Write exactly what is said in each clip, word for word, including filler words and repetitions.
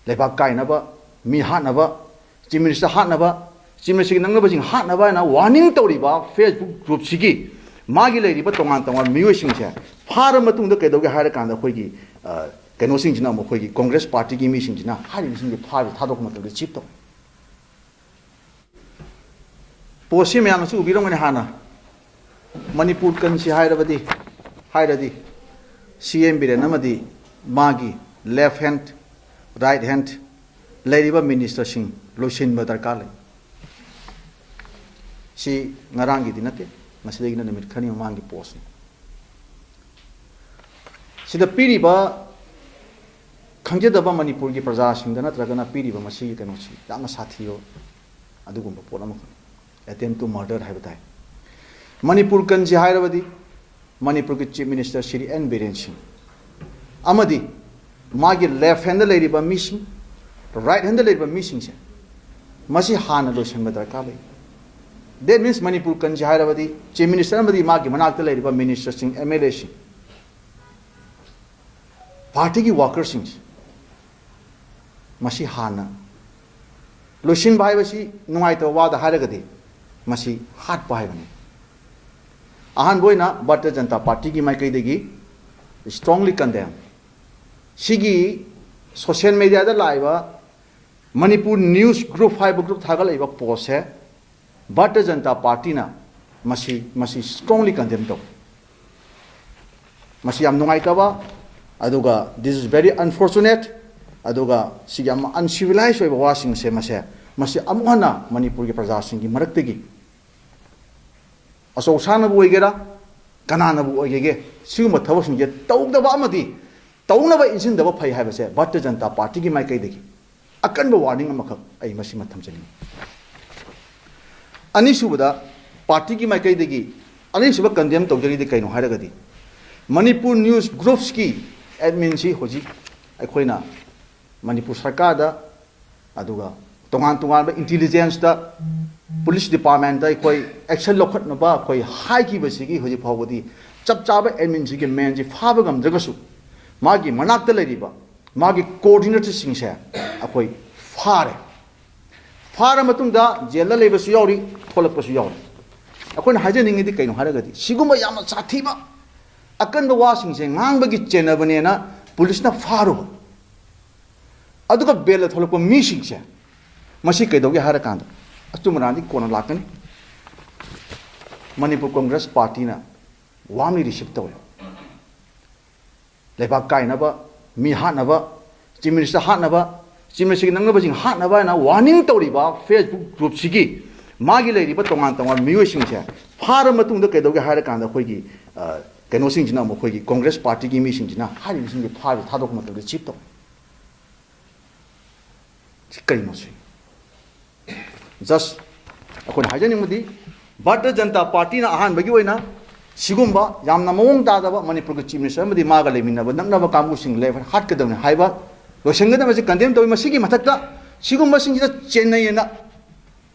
ꯂꯩꯕꯥꯛ ꯀꯥꯏꯅꯕ, ꯃꯤ ꯍꯥꯠꯅꯕ, Chief Minister ꯍꯥꯠꯅꯕ, Chief Ministerꯒꯤ ꯅꯛꯅꯕꯁꯤꯡ ꯍꯥꯠꯅꯕ ꯍꯥꯏꯅ warning ꯇꯧꯔꯤꯕ Facebook groupꯁꯤꯒꯤ ꯃꯥꯒꯤ ꯂꯩꯔꯤꯕ ꯇꯣꯉꯥꯟ ꯇꯣꯉꯥꯟꯕ ꯃꯤꯑꯣꯏꯁꯤꯡꯁꯦ ꯐꯥꯔ ꯃꯇꯨꯡꯗ ꯀꯩꯗꯧꯒꯦ ꯍꯥꯏꯔꯀꯥꯟꯗ ꯑꯩꯈꯣꯏꯒꯤ, ꯑ, ꯀꯩꯅꯣꯁꯤꯡꯁꯤꯅ ꯑꯃꯨꯛ ꯑꯩꯈꯣꯏꯒꯤ Congress partyꯒꯤ ꯃꯤꯁꯤꯡꯁꯤꯅ ꯍꯥꯏꯔꯤꯕꯁꯤꯡꯁꯦ ꯐꯥꯔ ꯊꯥꯗꯣꯛꯄ ꯃꯇꯝꯗ cheat ꯇꯧ꯫ Postꯁꯤ ꯃꯌꯥꯝꯅꯁꯨ ꯎꯕꯤꯔꯝꯒꯅꯤ ꯍꯥꯟꯅ꯫ ꯃꯅꯤꯄꯨꯔ ꯀꯟꯁꯤ ꯍꯥꯏꯔꯕꯗꯤ, ꯍꯥꯏꯔꯗꯤ CM ꯕꯤꯔꯦꯟ ꯑꯃꯗꯤ ꯃꯥꯒꯤ left hand, right hand ꯂꯩꯔꯤꯕ ministerꯁꯤꯡ ꯂꯣꯏꯁꯤꯟꯕ ꯗꯔꯀꯥꯔ ꯂꯩ꯫ ꯁꯤ ꯉꯔꯥꯡꯒꯤꯗꯤ ꯅꯠꯇꯦ, ꯉꯁꯤꯗꯒꯤꯅ ꯅꯨꯃꯤꯠ ꯈꯔꯅꯤ ꯃꯃꯥꯡꯒꯤ postꯅꯤ꯫ ꯁꯤꯗ ꯄꯤꯔꯤꯕ ꯈꯪꯖꯗꯕ ꯃꯅꯤꯄꯨꯔꯒꯤ ꯄ꯭ꯔꯖꯥꯁꯤꯡꯗ ꯅꯠꯇ꯭ꯔꯒꯅ ꯄꯤꯔꯤꯕ ꯃꯁꯤꯒꯤ ꯀꯩꯅꯣꯁꯤ ꯌꯥꯝꯅ ꯁꯥꯊꯤꯕ ꯑꯗꯨꯒꯨꯝꯕ ꯄꯣꯠ ꯑꯃꯈꯛꯅꯤ꯫ Attempt to murder ꯍꯥꯏꯕ ꯇꯥꯏ꯫ ꯃꯅꯤꯄꯨꯔ ꯀꯟꯁꯤ ꯍꯥꯏꯔꯕꯗꯤ ꯃꯅꯤꯄꯨꯔꯒꯤ Chief Minister Shri N Biren Singh ꯑꯃꯗꯤ ꯃꯥꯒꯤ left handꯗ ꯂꯩꯔꯤꯕ ꯃꯤꯁꯤꯡ, right handꯗ ꯂꯩꯔꯤꯕ ꯃꯤꯁꯤꯡꯁꯦ ꯃꯁꯤ ꯍꯥꯟꯅ ꯂꯣꯏꯁꯤꯟꯕ ꯗꯔꯀꯥꯔ ꯂꯩ꯫ That means ꯃꯅꯤꯄꯨꯔ ꯀꯟꯁꯤ ꯍꯥꯏꯔꯕꯗꯤ Chief Minister ꯑꯃꯗꯤ ꯃꯥꯒꯤ ꯃꯅꯥꯛꯇ ꯂꯩꯔꯤꯕ ministerꯁꯤꯡ, MLAꯁꯤꯡ, partyꯒꯤ workerꯁꯤꯡꯁꯦ ꯃꯁꯤ ꯍꯥꯟꯅ ꯂꯣꯏꯁꯤꯟꯕ ꯍꯥꯏꯕꯁꯤ ꯅꯨꯡꯉꯥꯏꯇꯕ ꯋꯥꯗ ꯍꯥꯏꯔꯒꯗꯤ ꯃꯁꯤ ꯍꯥꯠꯄ ꯍꯥꯏꯕꯅꯤ꯫ ꯑꯍꯥꯟꯕ ꯑꯣꯏꯅ ꯚꯥꯔꯇꯤꯌ ꯖꯅꯇꯥ ꯄꯥꯔꯇꯤꯒꯤ ꯃꯥꯏꯀꯩꯗꯒꯤ strongly condemn꯫ ꯁꯤꯒꯤ social mediaꯗ ꯂꯥꯛꯏꯕ ꯃꯅꯤꯄꯨꯔ news group ꯍꯥꯏꯕ group ꯊꯥꯒꯠꯂꯛꯏꯕ postꯁꯦ ꯚꯥꯔꯇꯤꯌ ꯖꯅꯇꯥ ꯄꯥꯔꯇꯤꯅ ꯃꯁꯤ, ꯃꯁꯤ strongly condemn ꯇꯧꯏ꯫ ꯃꯁꯤ ꯌꯥꯝ ꯅꯨꯡꯉꯥꯏꯇꯕ, ꯑꯗꯨꯒ this is very unfortunate, ꯑꯗꯨꯒ ꯁꯤꯒꯤ ꯌꯥꯝ uncivilized ꯑꯣꯏꯕ ꯋꯥꯁꯤꯡꯁꯦ ꯃꯁꯦ, ꯃꯁꯤ ꯑꯃꯨꯛ ꯍꯟꯅ ꯃꯅꯤꯄꯨꯔꯒꯤ ꯄ꯭ꯔꯖꯥꯁꯤꯡꯒꯤ ꯃꯔꯛꯇꯒꯤ ꯑꯆꯧ ꯑꯁꯥꯡꯅꯕꯨ ꯑꯣꯏꯒꯦꯔꯥ, ꯀꯅꯥꯅꯕꯨ ꯑꯣꯏꯒꯦꯒꯦ, ꯁꯤꯒꯨꯝꯕ ꯊꯕꯛꯁꯤꯡꯁꯦ ꯇꯧꯗꯕ ꯑꯃꯗꯤ ꯇꯧꯅꯕ ꯏꯟꯁꯤꯟꯗꯕ ꯐꯩ ꯍꯥꯏꯕꯁꯦ ꯚꯥꯔꯇꯤꯌ ꯖꯅꯇꯥ ꯄꯥꯔꯇꯤꯒꯤ ꯃꯥꯏꯀꯩꯗꯒꯤ ꯑꯀꯟꯕ warning ꯑꯃꯈꯛ ꯑꯩ ꯃꯁꯤꯃ ꯊꯝꯖꯅꯤꯡꯉꯤ꯫ ꯑꯅꯤꯁꯨꯕꯗ, ꯄꯥꯔꯇꯤꯒꯤ ꯃꯥꯏꯀꯩꯗꯒꯤ ꯑꯅꯤꯁꯨꯕ condemn ꯇꯧꯖꯔꯤꯗꯤ ꯀꯩꯅꯣ ꯍꯥꯏꯔꯒꯗꯤ, ꯃꯅꯤꯄꯨꯔ news groupsꯀꯤ adminꯁꯤ ꯍꯧꯖꯤꯛ ꯑꯩꯈꯣꯏꯅ ꯃꯅꯤꯄꯨꯔ ꯁꯔꯀꯥꯔꯗ, ꯑꯗꯨꯒ ꯇꯣꯉꯥꯟ ꯇꯣꯉꯥꯟꯕ intelligenceꯇ, police departmentꯇ ꯑꯩꯈꯣꯏ action ꯂꯧꯈꯠꯅꯕ ꯑꯩꯈꯣꯏ ꯍꯥꯏꯈꯤꯕꯁꯤꯒꯤ ꯍꯧꯖꯤꯛ ꯐꯥꯎꯕꯗꯤ ꯆꯞ ꯆꯥꯕ adminꯁꯤꯒꯤ manꯁꯤ ꯐꯥꯕ ꯉꯝꯗ꯭ꯔꯒꯁꯨ, ꯃꯥꯒꯤ ꯃꯅꯥꯛꯇ ꯂꯩꯔꯤꯕ ꯃꯥꯒꯤ ꯀꯣꯑꯣꯔꯗꯤꯅꯦꯇꯔꯁꯤꯡꯁꯦ ꯑꯩꯈꯣꯏ ꯐꯥꯔꯦ꯫ ꯐꯥꯔ ꯃꯇꯨꯡꯗ ꯖꯦꯜꯗ ꯂꯩꯕꯁꯨ ꯌꯥꯎꯔꯤ, ꯊꯣꯛꯂꯛꯄꯁꯨ ꯌꯥꯎꯔꯤ꯫ ꯑꯩꯈꯣꯏꯅ ꯍꯥꯏꯖꯅꯤꯡꯉꯤꯗꯤ ꯀꯩꯅꯣ ꯍꯥꯏꯔꯒꯗꯤ, ꯁꯤꯒꯨꯝꯕ ꯌꯥꯝꯅ ꯁꯥꯊꯤꯕ ꯑꯀꯟꯕ ꯋꯥꯁꯤꯡꯁꯦ ꯉꯥꯡꯕꯒꯤ ꯆꯦꯟꯅꯕꯅꯦꯅ ꯄꯨꯂꯤꯁꯅ ꯐꯥꯔꯨꯕ, ꯑꯗꯨꯒ ꯕꯦꯜꯗ ꯊꯣꯛꯂꯛꯄ ꯃꯤꯁꯤꯡꯁꯦ, ꯃꯁꯤ ꯀꯩꯗꯧꯒꯦ ꯍꯥꯏꯔꯀꯥꯟꯗ, ꯑꯆꯨꯝ ꯑꯔꯥꯟꯗꯤ ꯀꯣꯟꯅ ꯂꯥꯛꯀꯅꯤ꯫ ꯃꯅꯤꯄꯨꯔ ꯀꯣꯡꯒ꯭ꯔꯦꯁ ꯄꯥꯔꯇꯤꯅ ꯋꯥꯔꯝꯂꯤ ꯔꯤꯁꯤꯞ ꯇꯧꯋꯦ꯫ ꯂꯩꯕꯥꯛ ꯀꯥꯏꯅꯕ, ꯃꯤ ꯍꯥꯠꯅꯕ, ꯆꯤꯐ ꯃꯤꯅꯤꯁꯇꯔ ꯍꯥꯠꯅꯕ, ꯆꯤꯐ ꯃꯤꯅꯤꯁꯇꯔꯒꯤ ꯅꯛꯅꯕꯁꯤꯡ ꯍꯥꯠꯅꯕ ꯍꯥꯏꯅ ꯋꯥꯔꯅꯤꯡ ꯇꯧꯔꯤꯕ ꯐꯦꯁꯕꯨꯛ ꯒ꯭ꯔꯨꯞꯁꯤꯒꯤ ꯃꯥꯒꯤ ꯂꯩꯔꯤꯕ ꯇꯣꯉꯥꯟ ꯇꯣꯉꯥꯟꯕ ꯃꯤꯑꯣꯏꯁꯤꯡꯁꯦ ꯐꯥꯔ ꯃꯇꯨꯡꯗ ꯀꯩꯗꯧꯒꯦ ꯍꯥꯏꯔꯀꯥꯟꯗ, ꯑꯩꯈꯣꯏꯒꯤ, ꯑ, ꯀꯩꯅꯣꯁꯤꯡꯁꯤꯅ ꯑꯃꯨꯛ, ꯑꯩꯈꯣꯏꯒꯤ ꯀꯣꯡꯒ꯭ꯔꯦꯁ ꯄꯥꯔꯇꯤꯒꯤ ꯃꯤꯁꯤꯡꯁꯤꯅ ꯍꯥꯏꯔꯤꯕꯁꯤꯡꯁꯦ ꯐꯥꯔ ꯊꯥꯗꯣꯛꯄ ꯃꯇꯝꯗ ꯆꯤꯞ ꯇꯧꯋꯦ꯫ ꯁꯤ ꯀꯔꯤꯅꯣ ꯁꯤ? ꯖꯁ ꯑꯩꯈꯣꯏꯅ ꯍꯥꯏꯖꯅꯤꯡꯕꯗꯤ, ꯚꯥꯔꯇꯤꯌ ꯖꯅꯇꯥ ꯄꯥꯔꯇꯤꯅ ꯑꯍꯥꯟꯕꯒꯤ ꯑꯣꯏꯅ ꯁꯤꯒꯨꯝꯕ ꯌꯥꯝꯅ ꯃꯑꯣꯡ ꯇꯥꯗꯕ, ꯃꯅꯤꯄꯨꯔꯒꯤ ꯆꯤꯐ ꯃꯤꯅꯤꯁꯇꯔ ꯑꯃꯗꯤ ꯃꯥꯒ ꯂꯩꯃꯤꯟꯅꯕ ꯅꯛꯅꯕ ꯀꯥꯡꯕꯨꯁꯤꯡ ꯂꯩ ꯍꯥꯠꯀꯗꯕꯅꯤ ꯍꯥꯏꯕ, ꯂꯣꯏꯁꯤꯟꯒꯗꯕꯁꯤ ꯀꯟꯗꯦꯝ ꯇꯧꯏ꯫ ꯃꯁꯤꯒꯤ ꯃꯊꯛꯇ ꯁꯤꯒꯨꯝꯕꯁꯤꯡꯁꯤꯗ ꯆꯦꯟꯅꯩꯌꯦꯅ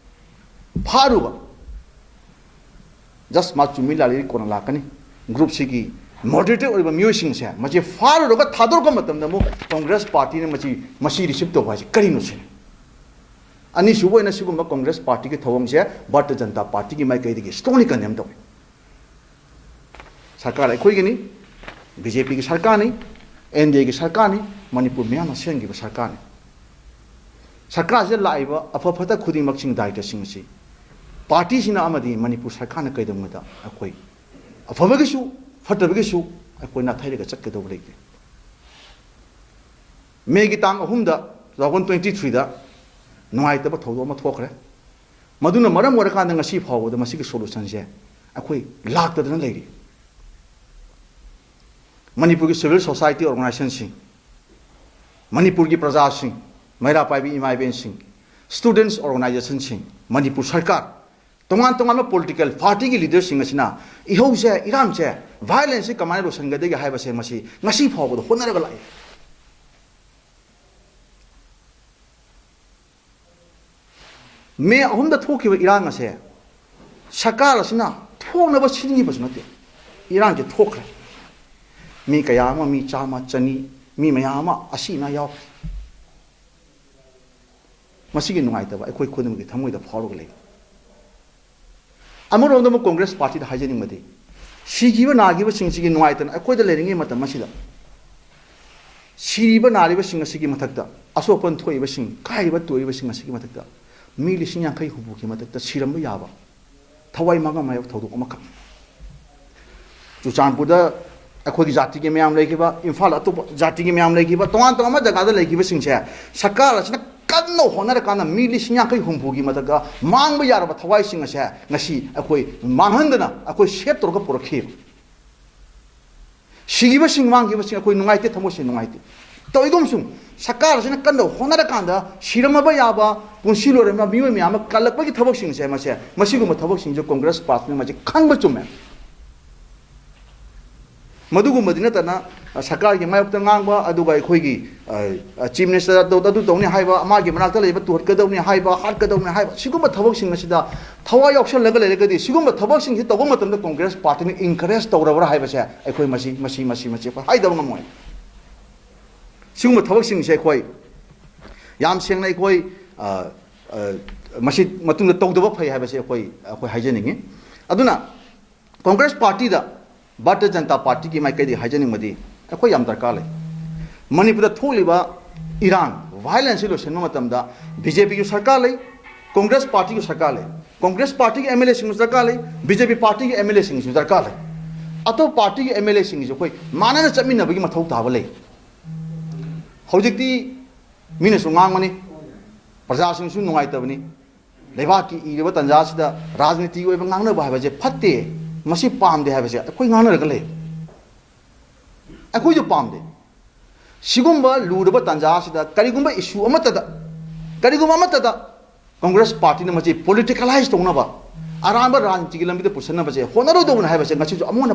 ꯐꯥꯔꯨꯕ, ꯖꯁ ꯃꯥ ꯆꯨꯝꯃꯤ ꯂꯥꯜꯂꯤꯗꯤ ꯀꯣꯟꯅ ꯂꯥꯛꯀꯅꯤ꯫ ꯒ꯭ꯔꯨꯞꯁꯤꯒꯤ ꯃꯣꯗꯔꯦꯇꯔ ꯑꯣꯏꯕ ꯃꯤꯑꯣꯏꯁꯤꯡꯁꯦ ꯃꯁꯤ ꯐꯥꯔꯨꯔꯒ ꯊꯥꯗꯣꯔꯛꯄ ꯃꯇꯝꯗ ꯑꯃꯨꯛ ꯀꯣꯡꯒ꯭ꯔꯦꯁ ꯄꯥꯔꯇꯤꯅ ꯃꯁꯤ, ꯃꯁꯤ ꯔꯤꯁꯤꯞ ꯇꯧꯕ ꯍꯥꯏꯁꯦ ꯀꯔꯤꯅꯣ ꯁꯤꯅꯤ꯫ ꯑꯅꯤꯁꯨꯕ ꯑꯣꯏꯅ ꯁꯤꯒꯨꯝꯕ ꯀꯣꯡꯒ꯭ꯔꯦꯁ ꯄꯥꯔꯇꯤꯒꯤ ꯊꯧꯑꯣꯡꯁꯦ ꯚꯥꯔꯇꯤꯌ ꯖꯅꯇꯥ ꯄꯥꯔꯇꯤꯒꯤ ꯃꯥꯏꯀꯩꯗꯒꯤ ꯁ꯭ꯇꯔꯣꯡꯂꯤ ꯀꯟꯗꯦꯝ ꯇꯧꯏ꯫ ꯁꯔꯀꯥꯔ ꯑꯩꯈꯣꯏꯒꯤꯅꯤ, ꯕꯤ ꯖꯦ ꯄꯤꯒꯤ ꯁꯔꯀꯥꯔꯅꯤ, ꯑꯦꯟ ꯗꯤ ꯑꯦꯒꯤ ꯁꯔꯀꯥꯔꯅꯤ, ꯃꯅꯤꯄꯨꯔ ꯃꯤꯌꯥꯝꯅ ꯁꯦꯝꯈꯤꯕ ꯁꯔꯀꯥꯔꯅꯤ꯫ ꯁꯔꯀꯥꯔꯁꯤꯗ ꯂꯥꯛꯏꯕ ꯑꯐ ꯐꯠꯇ ꯈꯨꯗꯤꯡꯃꯛꯁꯤꯡ, ꯗꯥꯌꯤꯇ꯭ꯕꯁꯤꯡ ꯑꯁꯤ ꯄꯥꯔꯇꯤꯁꯤꯅ ꯑꯃꯗꯤ ꯃꯅꯤꯄꯨꯔ ꯁꯔꯀꯥꯔꯅ ꯀꯩꯗꯧꯉꯩꯗ ꯑꯩꯈꯣꯏ ꯑꯐꯕꯒꯤꯁꯨ ꯐꯠꯇꯕꯒꯤꯁꯨ ꯑꯩꯈꯣꯏ ꯅꯥꯊꯩꯔꯒ ꯆꯠꯀꯗꯧꯕ ꯂꯩꯇꯦ꯫ ꯃꯦꯒꯤ ꯇꯥꯡ ꯑꯍꯨꯝꯗ, two thousand twenty three ꯗ ꯅꯨꯡꯉꯥꯏꯇꯕ ꯊꯧꯗꯣꯛ ꯑꯃ ꯊꯣꯛꯈ꯭ꯔꯦ꯫ ꯃꯗꯨꯅ ꯃꯔꯝ ꯑꯣꯏꯔꯀꯥꯟꯗ ꯉꯁꯤ ꯐꯥꯎꯕꯗ ꯃꯁꯤꯒꯤ ꯁꯣꯂꯨꯁꯟꯁꯦ ꯑꯩꯈꯣꯏ ꯂꯥꯛꯇꯗꯅ ꯂꯩꯔꯤ꯫ ꯃꯅꯤꯄꯨꯔꯒꯤ ꯁꯤꯚꯤꯜ ꯁꯣꯁꯥꯏꯇꯤ ꯑꯣꯔꯒꯅꯥꯏꯖꯦꯁꯟꯁꯤꯡ, ꯃꯅꯤꯄꯨꯔꯒꯤ ꯄ꯭ꯔꯖꯥꯁꯤꯡ, ꯃꯩꯔꯥ ꯄꯥꯏꯕꯤ ꯏꯃꯥ ꯏꯕꯦꯟꯁꯤꯡ, ꯁ꯭ꯇꯨꯗꯦꯟꯠꯁ ꯑꯣꯔꯒꯅꯥꯏꯖꯦꯁꯟꯁꯤꯡ, ꯃꯅꯤꯄꯨꯔ ꯁꯔꯀꯥꯔ, ꯇꯣꯉꯥꯟ ꯇꯣꯉꯥꯟꯕ ꯄꯣꯂꯤꯇꯤꯀꯦꯜ ꯄꯥꯔꯇꯤꯒꯤ ꯂꯤꯗꯔꯁꯤꯡ ꯑꯁꯤꯅ ꯏꯍꯧꯁꯦ, ꯏꯔꯥꯡꯁꯦ, ꯚꯥꯏꯑꯣꯂꯦꯟꯁꯁꯦ ꯀꯃꯥꯏꯅ ꯂꯣꯏꯁꯤꯟꯒꯗꯒꯦ ꯍꯥꯏꯕꯁꯦ ꯃꯁꯤ ꯉꯁꯤ ꯐꯥꯎꯕꯗ ꯍꯣꯠꯅꯔꯒ ꯂꯥꯛꯏ꯫ ꯃꯦ ꯑꯍꯨꯝꯗ ꯊꯣꯛꯈꯤꯕ ꯏꯔꯥꯡ ꯑꯁꯦ ꯁꯔꯀꯥꯔ ꯑꯁꯤꯅ ꯊꯣꯛꯅꯕ ꯁꯤꯟꯈꯤꯕꯁꯨ ꯅꯠꯇꯦ꯫ ꯏꯔꯥꯡꯁꯦ ꯊꯣꯛꯈ꯭ꯔꯦ꯫ ꯃꯤ ꯀꯌꯥ ꯑꯃ, ꯃꯤ ꯆꯥꯝꯃ, ꯆꯅꯤ, ꯃꯤ ꯃꯌꯥꯝ ꯑꯃ ꯑꯁꯤ ꯑꯅꯥ ꯌꯥꯎꯈ꯭ꯔꯦ꯫ ꯃꯁꯤꯒꯤ ꯅꯨꯡꯉꯥꯏꯇꯕ ꯑꯩꯈꯣꯏ ꯈꯨꯗꯤꯡꯃꯛꯀꯤ ꯊꯃꯣꯏꯗ ꯐꯥꯎꯔꯒ ꯂꯩ꯫ ꯑꯃꯔꯣꯝꯗ ꯑꯃꯨꯛ ꯀꯣꯡꯒ꯭ꯔꯦꯁ ꯄꯥꯔꯇꯤꯗ ꯍꯥꯏꯖꯅꯤꯡꯕꯗꯤ, ꯁꯤꯈꯤꯕ ꯅꯥꯈꯤꯕꯁꯤꯡꯁꯤꯒꯤ ꯅꯨꯡꯉꯥꯏꯇꯅ ꯑꯩꯈꯣꯏꯗ ꯂꯩꯔꯤꯉꯩ ꯃꯇꯝ ꯑꯁꯤꯗ, ꯁꯤꯔꯤꯕ ꯅꯥꯔꯤꯕꯁꯤꯡ ꯑꯁꯤꯒꯤ ꯃꯊꯛꯇ, ꯑꯁꯣꯛ ꯑꯄꯟ ꯊꯣꯛꯏꯕꯁꯤꯡ, ꯀꯥꯏꯔꯤꯕ ꯇꯣꯛꯏꯕꯁꯤꯡ ꯑꯁꯤꯒꯤ ꯃꯊꯛꯇ, ꯃꯤ ꯂꯤꯁꯤꯡ ꯌꯥꯡꯈꯩ ꯍꯨꯝꯐꯨꯒꯤ ꯃꯊꯛꯇ ꯁꯤꯔꯝꯕ ꯌꯥꯕ ꯊꯋꯥꯏ ꯃꯥꯡꯉꯝꯕ ꯌꯥꯕ ꯊꯧꯗꯣꯛ ꯑꯃꯈꯛ꯫ ꯆꯨꯔꯆꯥꯟꯄꯨꯔꯗ ꯑꯩꯈꯣꯏꯒꯤ ꯖꯥꯇꯤꯒꯤ ꯃꯌꯥꯝ ꯂꯩꯈꯤꯕ, ꯏꯝꯐꯥꯜ ꯑꯇꯣꯞꯄ ꯖꯥꯇꯤꯒꯤ ꯃꯌꯥꯝ ꯂꯩꯈꯤꯕ, ꯇꯣꯉꯥꯟ ꯇꯣꯉꯥꯟꯕ ꯖꯒꯥꯗ ꯂꯩꯈꯤꯕꯁꯤꯡꯁꯦ ꯁꯔꯀꯥꯔ ꯑꯁꯤꯅ ꯀꯟꯅ ꯍꯣꯠꯅꯔꯀꯥꯟꯗ ꯃꯤ ꯂꯤꯁꯤꯡ ꯌꯥꯡꯈꯩ ꯍꯨꯝꯐꯨꯒꯤ ꯃꯊꯛꯇ ꯃꯥꯡꯕ ꯌꯥꯔꯕ ꯊꯋꯥꯏꯁꯤꯡ ꯑꯁꯦ ꯉꯁꯤ ꯑꯩꯈꯣꯏ ꯃꯥꯡꯍꯟꯗꯅ ꯑꯩꯈꯣꯏ ꯁꯦꯞ ꯇꯧꯔꯒ ꯄꯨꯔꯛꯈꯤꯕ꯫ ꯁꯤꯈꯤꯕꯁꯤꯡ, ꯃꯥꯡꯈꯤꯕꯁꯤꯡ ꯑꯩꯈꯣꯏ ꯅꯨꯡꯉꯥꯏꯇꯦ, ꯊꯃꯣꯏꯁꯦ ꯅꯨꯡꯉꯥꯏꯇꯦ꯫ ꯇꯧꯏꯒꯨꯝꯁꯨꯡ ꯁꯔꯀꯥꯔ ꯑꯁꯤꯅ ꯀꯟꯅ ꯍꯣꯠꯅꯔꯀꯥꯟꯗ ꯁꯤꯔꯝꯃꯕ ꯌꯥꯕ, ꯄꯨꯟꯁꯤ ꯂꯣꯏꯔꯝꯕ ꯃꯤꯑꯣꯏ ꯃꯌꯥꯝ ꯑꯃ ꯀꯜꯂꯛꯄꯒꯤ ꯊꯕꯛꯁꯤꯡꯁꯦ, ꯃꯁꯦ, ꯃꯁꯤꯒꯨꯝꯕ ꯊꯕꯛꯁꯤꯡꯁꯦ ꯀꯣꯡꯒ꯭ꯔꯦꯁ ꯄꯥꯔꯇꯤꯅ ꯃꯁꯤ ꯈꯪꯕ ꯆꯨꯝꯃꯦ꯫ ꯃꯗꯨꯒꯨꯝꯕꯗꯤ ꯅꯠꯇꯅ, ꯑ, ꯁꯔꯀꯥꯔꯒꯤ ꯃꯥꯌꯣꯛꯇ ꯉꯥꯡꯕ, ꯑꯗꯨꯒ ꯑꯩꯈꯣꯏꯒꯤ, ꯑ, ꯑ, ꯆꯤꯐ ꯃꯤꯅꯤꯁꯇꯔ ꯑꯗꯨ, ꯑꯗꯨ ꯇꯧꯅꯤ ꯍꯥꯏꯕ, ꯃꯥꯒꯤ ꯃꯅꯥꯛꯇ ꯂꯩꯕ ꯇꯨꯍꯠꯀꯗꯧꯅꯤ ꯍꯥꯏꯕ, ꯍꯥꯠꯀꯗꯧꯅꯤ ꯍꯥꯏꯕ, ꯁꯤꯒꯨꯝꯕ ꯊꯕꯛꯁꯤꯡ ꯑꯁꯤꯗ ꯊꯋꯥꯏ ꯌꯥꯎꯁꯜꯂꯒ ꯂꯩꯔꯒꯗꯤ, ꯁꯤꯒꯨꯝꯕ ꯊꯕꯛꯁꯤꯡꯁꯤ ꯇꯧꯕ ꯃꯇꯝꯗ ꯀꯣꯡꯒ꯭ꯔꯦꯁ ꯄꯥꯔꯇꯤꯅ ꯏꯟꯀꯔꯦꯖ ꯇꯧꯔꯕ꯭ꯔꯥ ꯍꯥꯏꯕꯁꯦ ꯑꯩꯈꯣꯏ ꯃꯁꯤ, ꯃꯁꯤ, ꯃꯁꯤ, ꯃꯁꯤ ꯑꯩꯈꯣꯏ ꯍꯥꯏꯗꯕ ꯉꯝꯃꯣꯏ꯫ ꯁꯤꯒꯨꯝꯕ ꯊꯕꯛꯁꯤꯡꯁꯦ ꯑꯩꯈꯣꯏ ꯌꯥꯝ ꯁꯦꯡꯅ ꯑꯩꯈꯣꯏ, ꯑ, ꯑ, ꯃꯁꯤ ꯃꯇꯨꯡꯗ ꯇꯧꯗꯕ ꯐꯩ ꯍꯥꯏꯕꯁꯦ ꯑꯩꯈꯣꯏ, ꯑꯩꯈꯣꯏ ꯍꯥꯏꯖꯅꯤꯡꯉꯤ꯫ ꯑꯗꯨꯅ ꯀꯣꯡꯒ꯭ꯔꯦꯁ ꯄꯥꯔꯇꯤꯗ, ꯚꯥꯔꯇꯤꯌ ꯖꯅꯇꯥ ꯄꯥꯔꯇꯤꯒꯤ ꯃꯥꯏꯀꯩꯗꯒꯤ ꯍꯥꯏꯖꯅꯤꯡꯕꯗꯤ, ꯑꯩꯈꯣꯏ ꯌꯥꯝ ꯗꯔꯀꯥꯔ ꯂꯩ꯫ ꯃꯅꯤꯄꯨꯔꯗ ꯊꯣꯛꯂꯤꯕ ꯏꯔꯥꯡ, ꯚꯥꯏꯑꯣꯂꯦꯟꯁꯁꯤ ꯂꯣꯏꯁꯤꯟꯕ ꯃꯇꯝꯗ ꯕꯤ ꯖꯦ ꯄꯤꯒꯤ ꯁꯔꯀꯥꯔ ꯂꯩ, ꯀꯣꯡꯒ꯭ꯔꯦꯁ ꯄꯥꯔꯇꯤꯒꯤ ꯁꯔꯀꯥꯔ ꯂꯩ꯫ ꯀꯣꯡꯒ꯭ꯔꯦꯁ ꯄꯥꯔꯇꯤꯒꯤ ꯑꯦꯝ ꯑꯦꯜ ꯑꯦꯁꯤꯡꯁꯨ ꯗꯔꯀꯥꯔ ꯂꯩ, ꯕꯤ ꯖꯦ ꯄꯤ ꯄꯥꯔꯇꯤꯒꯤ ꯑꯦꯝ ꯑꯦꯜ ꯑꯦꯁꯤꯡꯁꯨ ꯗꯔꯀꯥꯔ ꯂꯩ꯫ ꯑꯇꯣꯞꯄ ꯄꯥꯔꯇꯤꯒꯤ ꯑꯦꯝ ꯑꯦꯜ ꯑꯦꯁꯤꯡꯁꯨ ꯑꯩꯈꯣꯏ ꯃꯥꯟꯅꯅ ꯆꯠꯃꯤꯟꯅꯕꯒꯤ ꯃꯊꯧ ꯇꯥꯕ ꯂꯩ꯫ ꯍꯧꯖꯤꯛꯇꯤ ꯃꯤꯅꯁꯨ ꯉꯥꯡꯕꯅꯤ, ꯄ꯭ꯔꯖꯥꯁꯤꯡꯁꯨ ꯅꯨꯡꯉꯥꯏꯇꯕꯅꯤ꯫ ꯂꯩꯕꯥꯛꯀꯤ ꯏꯔꯕ ꯇꯥꯟꯖꯥꯁꯤꯗ ꯔꯥꯖꯅꯤꯇꯤꯒꯤ ꯑꯣꯏꯕ ꯉꯥꯡꯅꯕ ꯍꯥꯏꯕꯁꯦ ꯐꯠꯇꯦ, ꯃꯁꯤ ꯄꯥꯝꯗꯦ ꯍꯥꯏꯕꯁꯦ ꯑꯩꯈꯣꯏ ꯉꯥꯡꯅꯔꯒ ꯂꯩ꯫ ꯑꯩꯈꯣꯏꯁꯨ ꯄꯥꯝꯗꯦ꯫ ꯁꯤꯒꯨꯝꯕ ꯂꯨꯔꯕ ꯇꯥꯟꯖꯥ ꯑꯁꯤꯗ ꯀꯔꯤꯒꯨꯝꯕ ꯏꯁꯨ ꯑꯃꯠꯇꯗ, ꯀꯔꯤꯒꯨꯝꯕ ꯑꯃꯠꯇꯗ ꯀꯣꯡꯒ꯭ꯔꯦꯁ ꯄꯥꯔꯇꯤꯅ ꯃꯁꯤ ꯄꯣꯂꯤꯇꯤꯀꯦꯂꯥꯏꯁ ꯇꯧꯅꯕ, ꯑꯔꯥꯟꯕ ꯔꯥꯖꯅꯤꯇꯤꯒꯤ ꯂꯝꯕꯤꯗ ꯄꯨꯁꯤꯟꯅꯕꯁꯦ ꯍꯣꯠꯅꯔꯣꯏꯗꯧꯕꯅꯤ ꯍꯥꯏꯕꯁꯦ ꯉꯁꯤꯁꯨ ꯑꯃꯨꯛ ꯍꯟꯅ